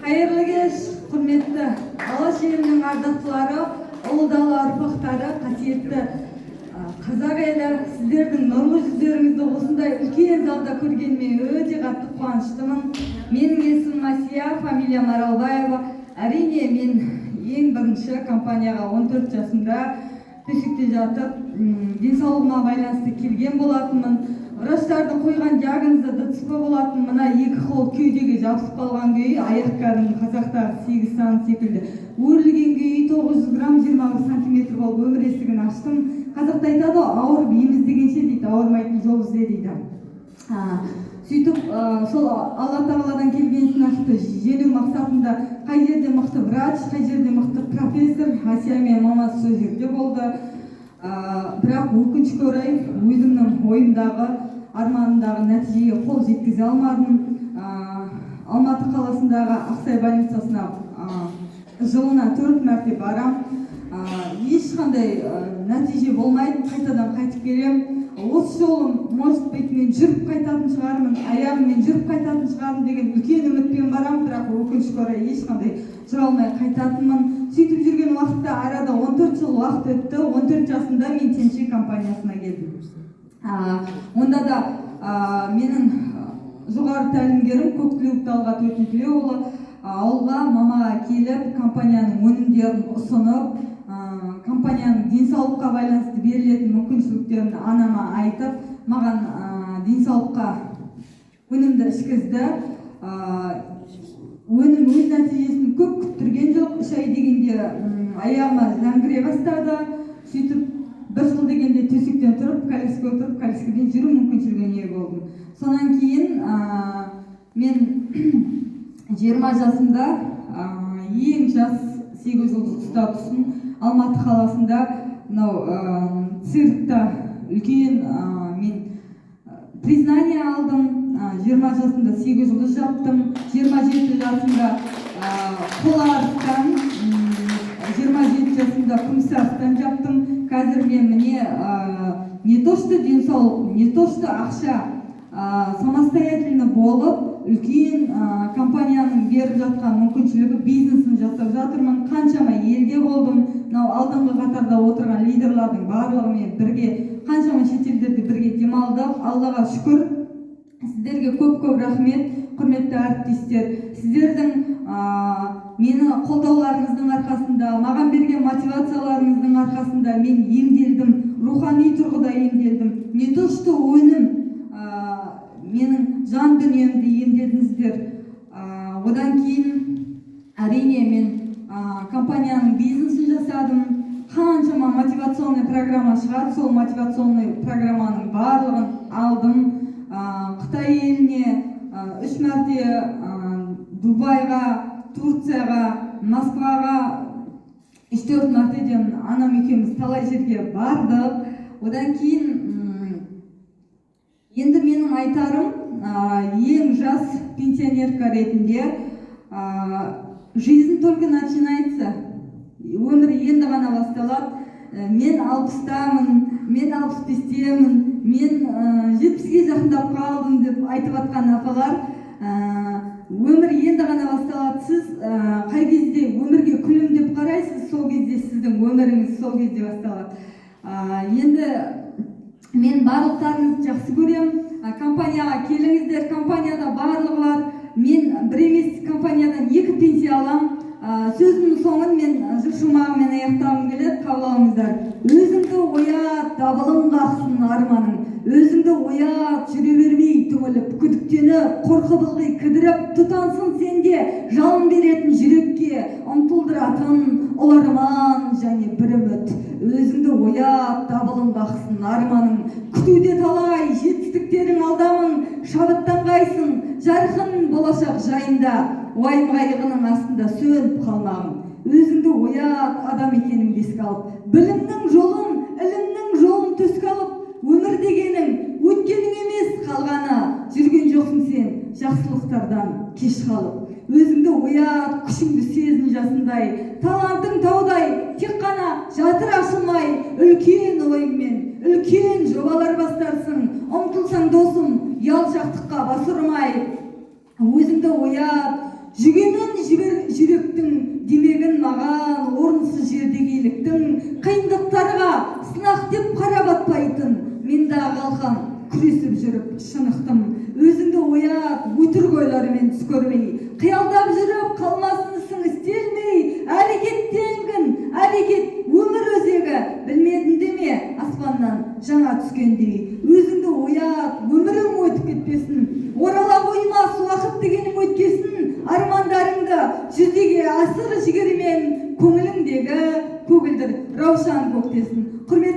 Қайырлы кеш, құрметті Алаш елінің ардақтылары, ұлы дала ұрпақтары, қасиетті қазақ елі! Сіздердің нұрлы жүздеріңізді осындай үлкен залда көргеніме өте қатты қуаныштымын. Менің есімім Асия, фамилиям Аралбаева. Әрине, мен ең бірінші компанияға 14 жасымда төсекте жатып, денсаулығыма байланысты келген болатынмын. Врачтардың қойған диагнозы ДЦП болатын. Мына екі қол кеудеге жабысып қалған күйі, аяқ кәдімгі қазақтағы сегіз сан секілді өрілген күйі, 900 грамм, 21 сантиметр болып өмір есігін аштым. Қазақта айтады ғой, ауырып ем іздегенше дейді, ауырмайтын жол ізде дейді. Сөйтіп сол Алла тағаладан келген сынақты жеңу мақсатында қай жерде мықты врач, қай жерде мықты профессор, Әсия мен мамасы сол жерде болды. Бірақ өкінішке орай, өзімнің ойымдағы, арманымдағы нәтижеге қол жеткізе алмадым. Алматы қаласындағы Ақсай больницасына жылына төрт мәрте барам. Ешқандай нәтиже болмайды, қайтадан қайтып келемін. Осы жолы, может быть, мен жүріп қайтатын шығармын, аяғыммен жүріп қайтатын шығармын деген үлкен үмітпен барамын, бірақ өкінішке орай, ешқандай жүре алмай қайтатынмын. Сөйтіп жүрген уақытта арада 14 жыл уақыт өтті. 14 жасымда мен Тяньши компаниясына келдім. Онда да менің жоғары тәлімгерім Көктілеуов Талғат Өтетілеуұлы ауылға, мамаға келіп, компанияның өнімдерін ұсынып, компанияның денсаулыққа байланысты берілетін мүмкіншіліктерін анама айтып, маған денсаулыққа өнімді ішкізді. Өнім өз нәтижесін көп күттірген жоқ, 3 ай дегенде аяғыма зәң кіре бастады. Сөйтіп бір жыл дегенде төсектен тұрып, коляскаға отырып, коляскадан жүру мүмкіншілігіне ие болдым. Содан кейін мен 20 жасымда ең жас сегіз жұлдыз статусын Алматы қаласында мынау циркта үлкен мен признание алдым. 20 жасымда сегіз жұлдыз жаптым, 27 жасымда қола арыстан, 27 жасымда күміс арыстан жаптым. Қазір мен міне не то что денсаулық, не то что ақша, самостоятельно болып, үлкен компанияның беріп жатқан мүмкіншілігі, бизнесін жасап жатырмын. Қаншама елде болдым, мынау алдыңғы қатарда отырған лидерлардың барлығымен бірге қаншама шетелдерде бірге демалдық, Аллаға шүкір. Сіздерге көп көп рахмет, құрметті әріптестер. Сіздердің мені қолдауларыңыздың арқасында, маған берген мотивацияларыңыздың арқасында мен емделдім, рухани тұрғыда емделдім. Не то что өнім, менің жан дүниемді емдедіңіздер. Одан кейін, әрине, мен компанияның бизнесін жасадым. Қаншама мотивационный программа шығады, сол мотивационный программаның барлығын алдым. Қытай еліне үш мәрте, Дубайға, Турцияға, Москваға үш төрт мәртеден анам екеуміз талай жерге бардық. Одан кейін енді менің айтарым, ең жас пенсионерка ретінде, жизнь только начинается, өмір енді ғана басталады. Мен 60-тамын, мен 65-темін, мен 70-ке жақындап қалдым деп айтып жатқан апалар, өмір енді ғана басталады. Сіз қай кезде өмірге күлімдеп қарайсыз, сол кезде сіздің өміріңіз сол кезде басталады. Енді мен барлықтарыңызды жақсы көремін. Компанияға келіңіздер, компанияда барлығы бар. Мен бір емес компаниядан екі пенсия аламын. Сөзімнің соңын мен жыр шумағымен аяқтағым келеді, қабыл алыңыздар. Өзіңді оят, дабылың қақсын арманың. Өзіңді оят, жүре бермей түңіліп, күдіктеніп, қорқып, ылғи кідіріп. Тұтансын сенде жалын беретін, жүрекке ұмтылдыратын ұлы арман және бір үміт. Өзіңді оят, дабылың қақсын арманың. Күтуде талай жетістіктерің алдамын, шабыттанғайсың жарқын болашақ жайында, уайым қайғының астында сөніп қалмағын. Өзіңді оят, адам екеніңді еске алып, білімнің жолын, ілімнің жолын төске алып. Өмір дегенің өткенің емес қалғаны, жүрген жоқсың сен жақсылықтардан кеш қалып. Өзіңді оят, күшіңді сезін жасындай, талантың таудай, тек қана жатыр ашылмай. Үлкен ойыңмен үлкен жобалар бастарсың, ұмтылсаң, досым, ұялшақтыққа бас ұрмай. Өзіңді оят, жүгенін жібермей. Алақан, күресіп жүріп шынықтым. Өзіңді оят, өтірік ойлармен түс көрмей, қиялдап жүріп қалмасын ісің істелмей. Әрекеттенгін, әрекет — өмір өзегі. Білмедім деме, аспаннан жаңа түскендей. Өзіңді оят, өмірің өтіп кетпесін, орала қоймас уақыт дегенің өткесін. Армандарыңды жүзеге асыр жігермен, көңіліңдегі көгілдір раушан көктесін. Құрметті